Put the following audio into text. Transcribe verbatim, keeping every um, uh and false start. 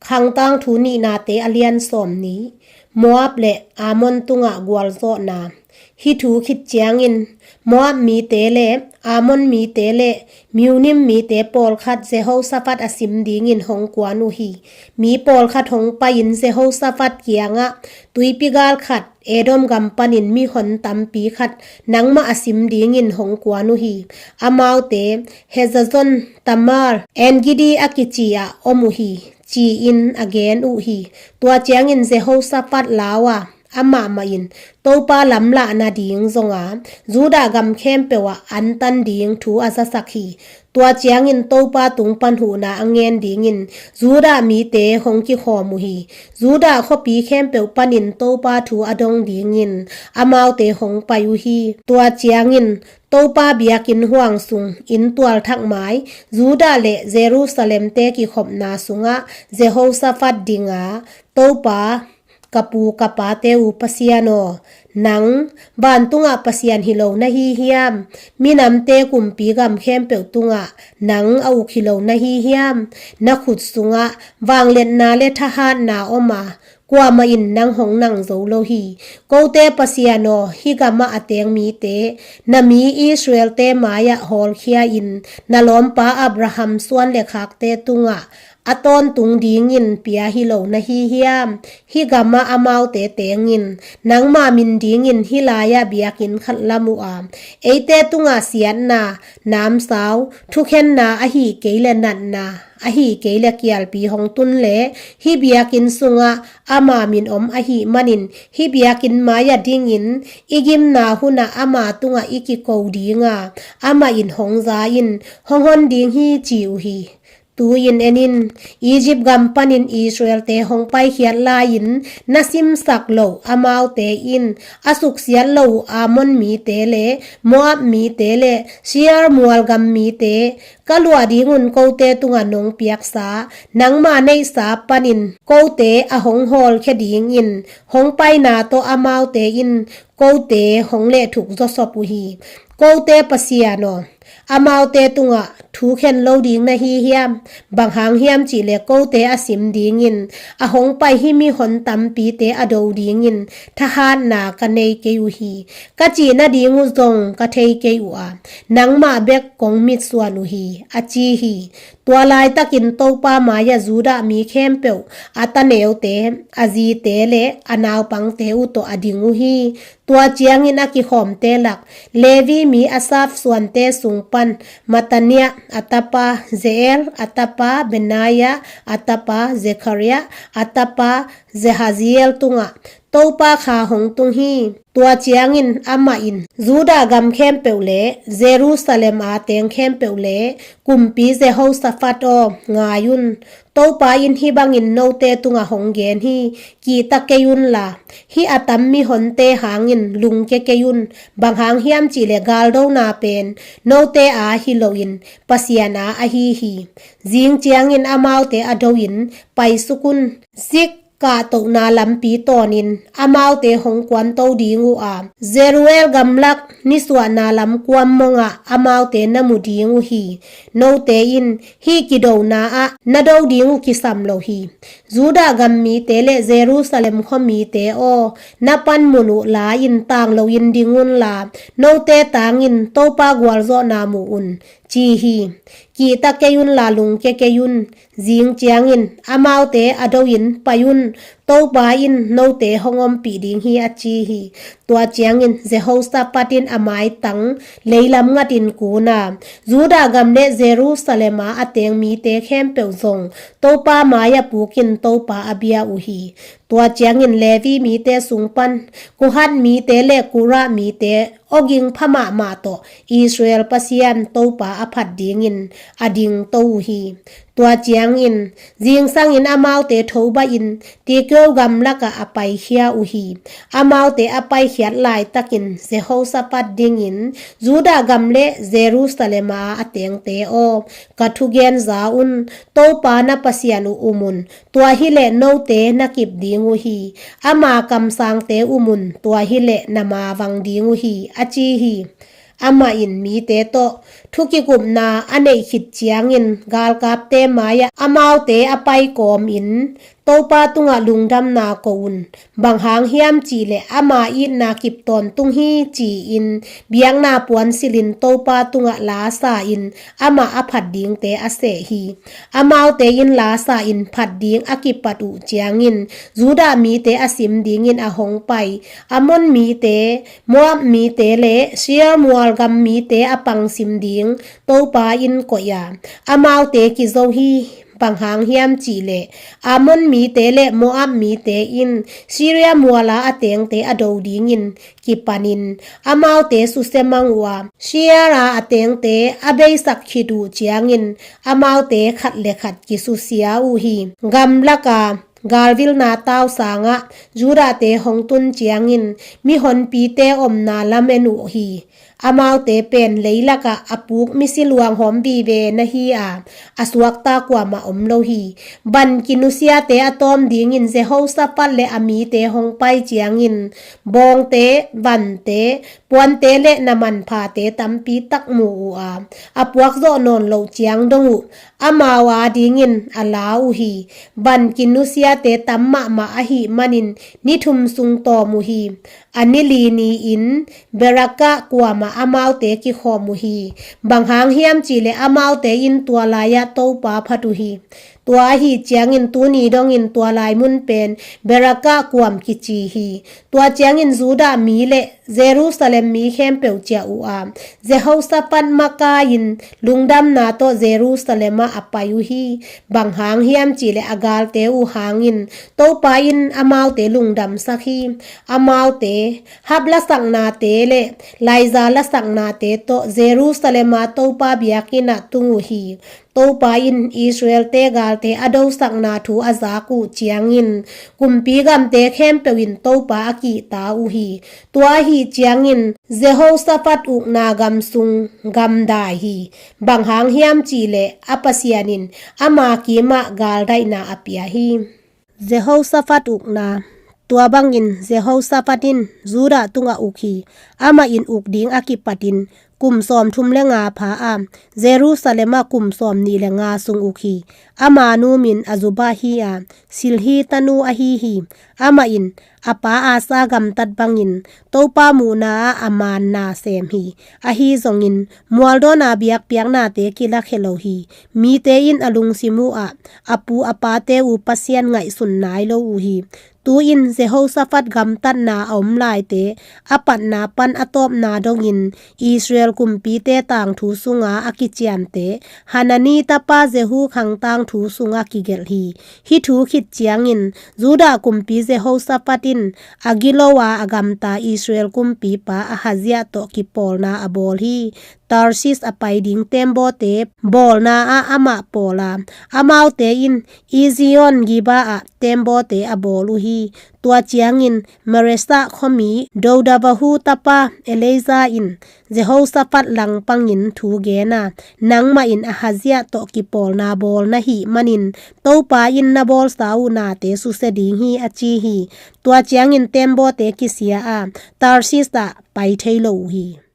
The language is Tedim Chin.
Khangtangthu nihnate a lian sawm ni. Moab le Ammon tungah gualzawhna. Hih thu khit ciangin Moab mite le Ammon mite le Miunim mite pawlkhat Jehoshaphat a sim dingin hong kuan uh hi. Mi pawlkhat hong pai-in Jehoshaphat kiangah, tuipi gal khat Edom gam panin mihon tampi khat nangmah a sim dingin hong kuan uh hi. Amaute Hazazon Tamar, En-gedi a kici-ah om uh hi, ci-in a gen uh hi. Tua ciangin Jehoshaphat lau a, amah mah in Topa lamlahna ding zonga Judah gam khempeuh ah antan ding thu a zasak hi. Tua ciangin Topa tung pan huhna a ngen dingin Judah mite hong kikhawm uh hi. Judah khuapi khempeuh panin Topa thu a dong dingin amaute hong pai uh hi. Tua ciangin Topa biakinn huang sung inn tualthak mai, Judah le Jerusalem-te kikhopna sungah Jehoshaphat dinga, Topa, ka pu ka pate uh Pasian aw, nang vantungah Pasian hi lo na hi hiam? Minamte kumpi gam khempeuh tungah nang a uk hi lo na hi hiam? Na khut sungah vangliatna le thahatna om a, kuamah in nang hong nang zo lo hi. Kote Pasian aw, hih gamah a teng mite, na mi Israel-te mai-ah hawlkhia-in na lawmpa Abraham suan le khakte tungah a tawntung dingin pia hi lo na hi hiam? Hih gamah amaute tengin nangma min dingin hih lai-ah biakinn khat lam uh a, eite tungah siatna, namsau, thukhenna ahih kei le natna, ahih kei le kialpi hong tun le hih biakinn sungah ama min om ahih manin hih biakinn mai-ah dingin i gimna hunah ama tungah i kiko dinga, amah in hong za in, hong hon ding hi, ci uh hi. Tu-in en in, Egypt gam panin Israel-te hong paikhiat lai-in na simsak loh amaute in a suksiat loh uh Ammon mite le Moab mite le Seir mual gam mite, ka luah dingun kote tungah nong piaksa, nangma neihsa panin kote a hong hawlkhia dingin hong paina tawh amaute in kote hong lehthuk zawsop uh hi. Kote Pasian aw, amaute tungah thu khen lo ding na hi hiam? Bang hang hiam cihleh kote a sim dingin a hong pai hih mihon tampite a do dingin thahatna ka nei kei uh hi. Ka cih nading uh zong ka thei kei uh a, nangmah bek kong mitsuan uh hi, a ci hi. Tua laitakin Topa mai-ah Judah mi khempeuh, a taneute, a zite le a naupangte uh tawh a ding uh hi. Tua ciangin a kikhawmte lak, Levi mi Asaf suante sung pan, Mattaniah a tapa Jeiel, a tapa Benaiah, a tapa Zechariah, a tapa Jahaziel tungah Topa kha hong tung hi. Tua ciangin amah in Judah gam khempeuh le Jerusalem a teng khempeuh le, kumpi Jehoshaphat aw, ngai un. Topa in hih bangin note tungah hong gen hi, kihta kei unla, hih a tam mihonte hangin lungkia kei un. Bang hang hiam cihleh galdona pen note a hi loin Pasian a ahi hi. Zing ciangin amaute a do-in paisuk un. Ziklag kahtohna lampi tawnin amaute hong kuanto ding uh a, Jeruel gamlak nisuahna lam kuam mongah amaute na mu ding uh hi. Note in hih kidona ah na do ding uh kisam lo hi. Judah gam mite le Jerusalem khua mite aw, na panmun uh la-in tang loin ding unla, note tangin Topa gualzawhna mu un, ci hi. Kihta kei unla lungkia kei un. Zing ciangin amaute a do-in pai un, Topa in note hong ompih ding hi, a ci hi. Tua ciangin Jehoshaphat in a maitang leilam ngatin kun a, Judah gam le Jerusalem a a teng mite khempeuh zong Topa mai-ah pukin Topa a bia uh hi. Tua ciangin Levi mite sung pan Kohat mite le Korah mite awging pha mahmah tawh Israel Pasian Topa a phat dingin a dingto uh hi. Tua ciangin zingsangin amaute thobahin Tekoa gamlakah a paikhia uh hi. Amaute a paikhiat laitakin Jehoshaphat dingin Judah gam le Jerusalem a a tengte aw, ka thugen za un. Topa na Pasian uh um un, tua hileh note na kip ding uh hi. Ama kamsangte um un, tua hileh na mavang ding uh hi, a ci hi. Amah in mite tawh Thukikupna a neih khit ciangin galkapte mai-ah amaute a pai kawmin Topa tungah lungdamna ko un. Bang hang hiam cihleh ama itna kip tawntung hi ci-in biakna puan silhin Topa tungah la sa-in amah a phat dingte a seh hi. Amaute in la sa-in phat ding a kipat uh ciangin Judah mite a sim dingin a hong pai Ammon mite, Moab mite le Seir mual gam mite a pangsim ding Topa in koih a, amaute kizo hi. Bang hang hiam cihleh Ammon mite le Moab mite in Syria muala a tengte a do dingin kipanin amaute susia mang uh a, Seir a a tengte a beisak khit uh ciangin amaute khat le khat kisusia uh hi. Gamlaka galvilna tau sangah Judahte hong tun ciangin mihonpite omna lam en uh hi. Amaute pen leilakah a puk misi luanghawm vive na hi a, a suakta kuamah om lo hi. Ban kinusiate a tawm dingin Jehoshaphat le a mite hong pai ciangin bawngte, vante, puante le na manphate tampi tak mu uh a, a puakzawh nawn loh ciang dong uh amau a dingin a la uh hi. Ban kinusiate tam mahmah ahih manin ni thum sung tawm uh hi. A ni li ni-in Berakah kuamah amaute kikhawm uh hi. Bang hang hiam cihleh amaute in tua lai-ah Topa phat uh hi. Tua ahi ciangin tuni dongin tua lai mun pen Berakah kuam kici hi. Tua ciangin Judah mi le Jerusalem mi khempeuh ciah uh a, Jehoshaphat makai-in lungdamna tawh Jerusalem ah a pai uh hi. Bang hang hiam cihleh a galte uh hangin Topa in amaute lungdamsak hi. Amaute hap lasaknate le laiza lasaknate tawh Jerusalem a Topa biakinn ah tung uh hi. Topa in Israel-te galte a dosakna thu a zak uh ciangin kumpi gamte khempeuh in Topa a kihta uh hi. Tua ahi ciangin Jehoshaphat ukna gam sung gamdai hi. Bang hang hiam cihleh a Pasian in ama kimah galdaihna a pia hi. Jehoshaphat ukna. Tua bangin Jehoshaphat in Judah tungah uk hi. Amah in uk ding a kipatin kum sawmthum le nga pha a, Jerusalem ah kum sawmnih le nga sung uk hi. Ama nu min Azubah hi a, Silhi tanu ahi hi. Amah in a pa Asa gamtat bangin Topa muhna ah a manna sem hi. Ahi zongin mualdawna biakpiaknate kilakhia lo hi. Mite in a lungsim uh ah a pu a pate uh Pasian ngaihsun nai lo uh hi. Tu-in Jehoshaphat gamtatna a om laite a patna pan a tawpna dongin Israel kumpite tangthu sunga a kiciamte Hanani tapa Jehu khang tangthu sunga kigelh hi. Hih thu khit ciangin Judah kumpi Jehoshaphat in a gilo a a gamta Israel kumpipa Ahaziah tawh kipawlna a bawl hi. Tarshish a pai ding teembawte bawlna ah amah pawl a, amaute in Ezion Geba ah teembawte a bawl uh hi. Tua ciangin Mareshah khuami Dodavahu tapa Eleazar in Jehoshaphat langpangin thu gen a, nangmah in Ahaziah tawh kipawlna bawl na hih manin Topa in na bawlsa uh nate susia ding hi, a ci hi. Tua ciangin teembawte kisia a, Tarshish ah pai thei lo uh hi.